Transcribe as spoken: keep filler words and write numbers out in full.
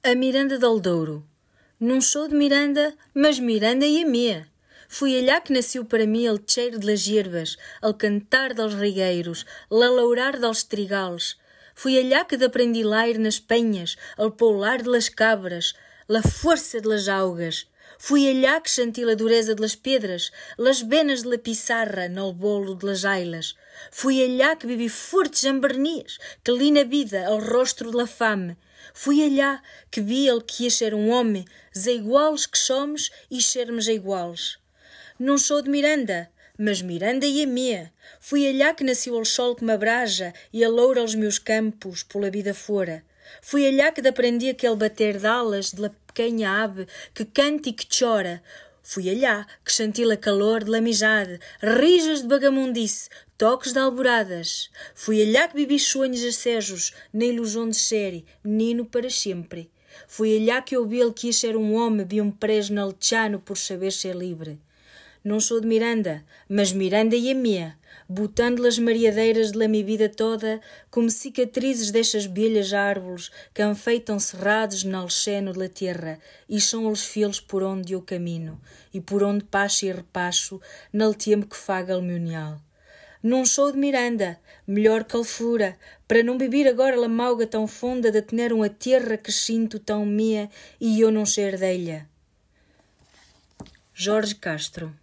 A Miranda del Douro. Não sou de Miranda, mas Miranda hi é mia. Foi allà que nasceu para mim el txeir de les hierbes, el cantar dels rigueiros, l'alaurar dels trigals. Foi allà que deprendi l'aire nas penhas, el poular de les cabres, la força de les augues. Foi allà que senti la duresa de les pedres, les venes de la pissarra nel volo de les ailes. Foi allà que vivi forts en vernís, que li na vida el rostro de la fam. Foi allà que vi el que hi é ser un home, ze iguals que soms i sermos iguals. Não sou de Miranda, mas Miranda hi é mia. Foi allà que nasceu el sol que m'abrasa i aloura els meus campos por la vida fora. Foi allà que deprendi aquel bater d'alas de la pequena ave que canta i que chora. Foi allà que senti la calor de l'amisade, rises de vagabundis, tocs d'alvoradas. Foi allà que vivi sonhos acesos na ilusão de ser nino para sempre. Foi allà que ouvi el que hi é ser un home bien pres nel txano por saber ser libre. Não sou de Miranda, mas Miranda hi é mia, botando les mariadeiras de la mi vida toda como cicatrizes d'eixes vielles árboles que enfeitam serrados nel seno de la tierra i son els fils por onde eu camino i por onde passo i repasso nel tiempo que faga el meu nial. Não sou de Miranda, melhor que el fura, para não vivir agora la mauga tão fonda de tener uma tierra que sinto tão mia e eu não ser d'ella. Jorge Castro.